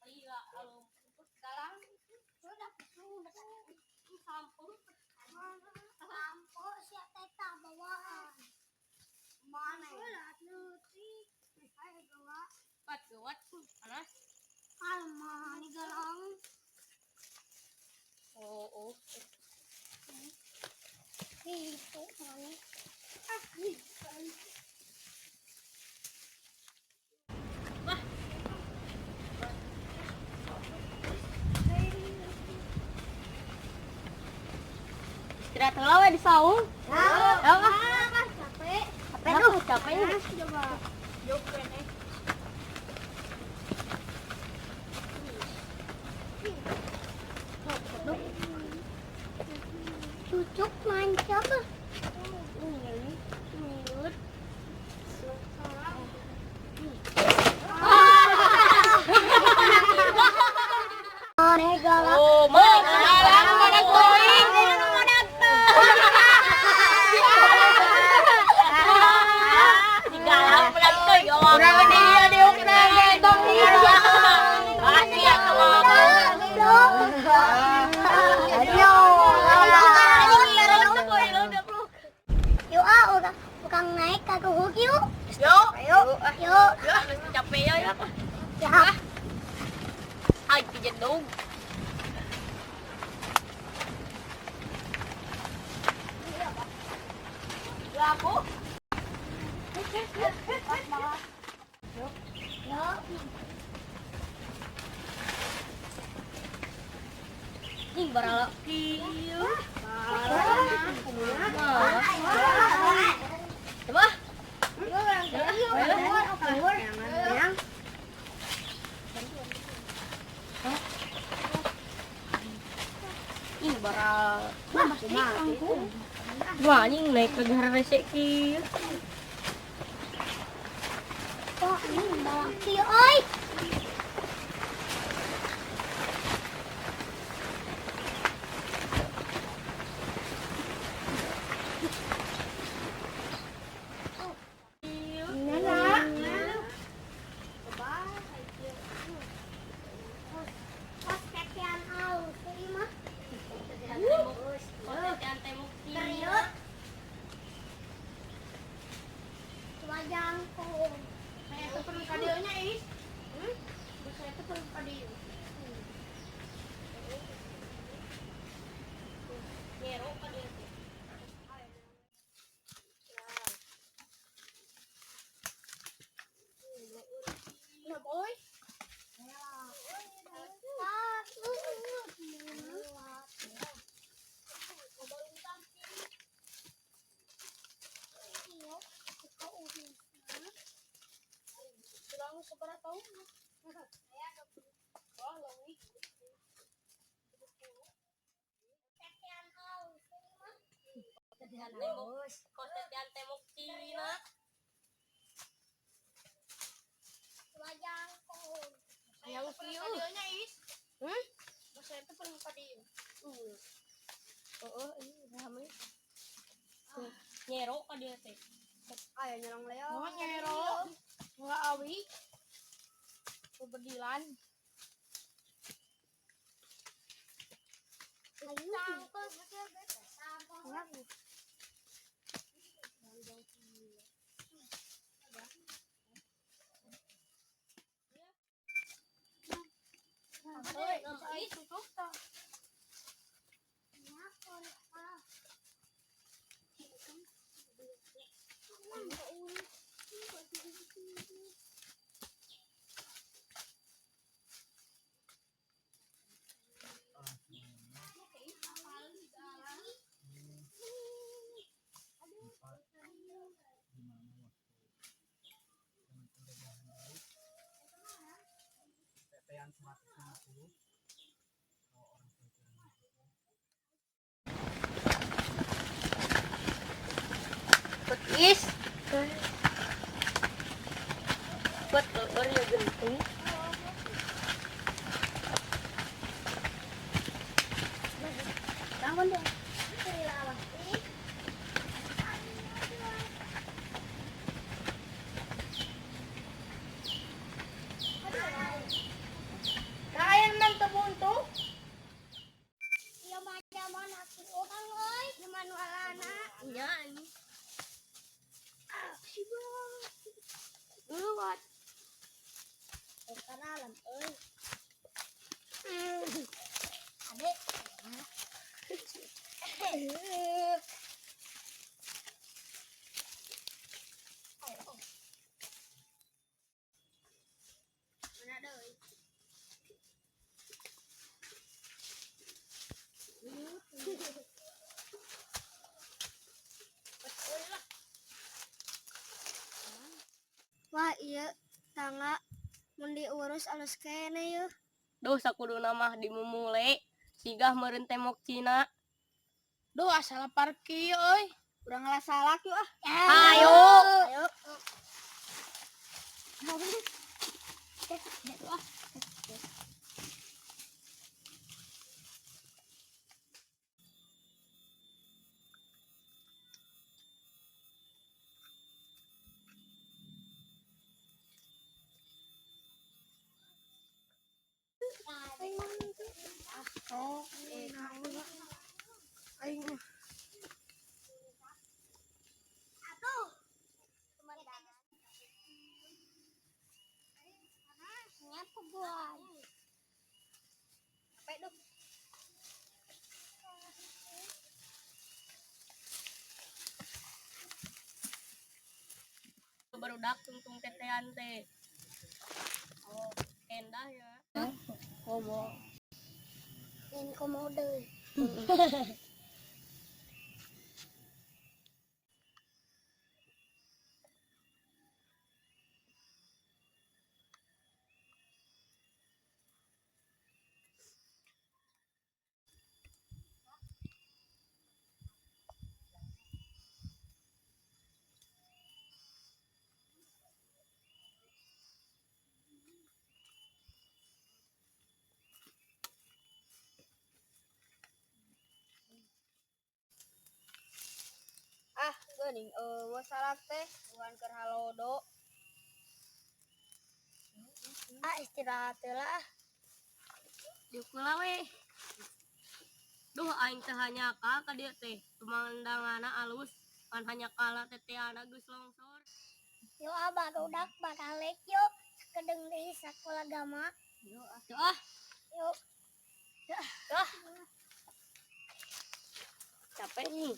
Iya, sekarang Sudah sampo. Sampo siap teta bawaan. Mana? Ayo gawa. Pat gawat panas. Kalma ni galang. Oo. Dito mana? Ah, Wah. Istirahat heula we di saung. Ya, ah, capek. Capek duh, capek. Coba. Cucuk mancap. Oh, mah galang mana teuing. Digalang mana teuing. Urang dia diukna gendong ieu. Pasti atuh mah. Yuk ah, orang orang naik ke kuhuk yuk. Yuk. Yuk, yuk. Yuk, capek ya ya. Ya. Ay, pijedog. Lapo. Yuk. Nih barala kieu. Coba. Ini baral. Wah, anjing naik ke gara resek kieu. Wah, ini balaki oi. Pas tetean aus ieu mah. Kriut. Cuma jangkung. Saya tuh perlu kadionya, Is. Hmm? Saya tuh perlu kadio. Nyero ka dieu teh. Nah, boy. Kurang seberapa tahun? Wah, leuwih. Tetean aus ieu mah. Tembok, kos tetean tembok Cina. Cuma jangkung. Yang Perlu kieu. kadionya, Is. Hmm? Saya tuh perlu kadio. Heeh, ini rame. Nyero ka dieu teh. Ayo nyerang Leo. Oh, nyero. Enggak awi. Bebedilan. Ayo. Oi, tutup tak. Tetean 150 kalau orang tua kurang mampu. Is. Buat leur ya genting. Bangun dong. Hebat. Bukan alam euy. Adek. Mana deui? Wah, iya tangga mun diurus alus keneh yeuh. Duh, sakuduna mah dimumule. Sigah meureun tembok Cina. Duh, asa lapar kieu euy. Urang ngalah salak yuk ah. Ayo. Ayo. Oh, aing mah. Atuh. Nyapu gua. Capek duh. Barudak tungtung tetean teh. Oh, endah ya. Komo. Ini komodo. Ah, geuning eueuh salak teh, bukan keur halodo. Ah, istirahat heula ah. Diuk heula we. Duh, aing teh hanyaka ka dieu teh. Pemandanganna alus, pan hanyakala teteana geus longsor. Yo ah barudak baralek yuk. Sakedeung deui sakola agama. Yuk ah. Yuk. Ah. Capek nih.